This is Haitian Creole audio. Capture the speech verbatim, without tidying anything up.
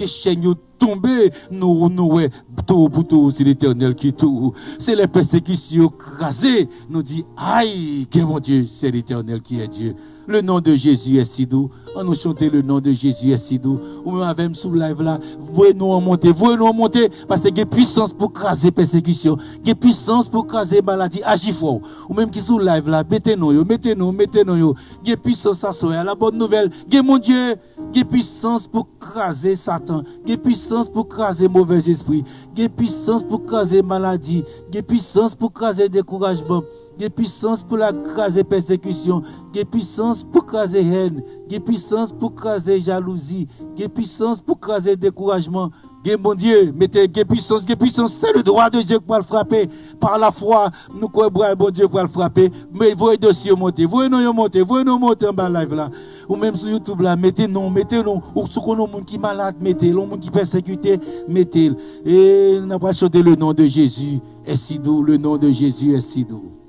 ke chèn yo tonbe, nou, nou wè towo pou towo, se Letènèl ki towo. Se lè pèsekisyon yo kraze, nou di, ay, gen Bondye, c'est l'Éternel qui est Dieu. Le nom de Jésus est si doux. An nou chante le nom de Jésus est si doux. Ou menm avè m sou live la, voye non an monte, voye non an monte, paske gen pwisans pou kraze pèsekisyon, gen pwisans pou kraze maladi, aji fò. Ou menm ki sou live la, mete non yo, mete non, mete non yo. Gen pwisans aswè a, la bòn nouvèl, gen Bondye, gen pwisans pou kraze Satan, gen pwisans pou kraze movèzespri, gen pwisans pou kraze maladi, gen pwisans pou kraze dekourajman, gen pwisans pou la kraze pèsekisyon, gen pwisans pou kraze hèn, gen pwisans pou kraze jalouzi, gen pwisans pou kraze dekourajman. Gen Bondye, mete gen pwisans, gen pwisans, c'est le doigt de Dieu ki pral frape. Pa lafwa, nou kwè bra Bondye pral frape. Men voye dosye yo monte, voye non yo monte, voye non monte anba live la. Ou menm sou YouTube la, mete non, mete non. Ou si w konn yon moun ki malad, mete l. Yon moun ki pèsekite, mete l. E n ap pral chante le nom de Jésus est si doux, le nom de Jésus est si doux.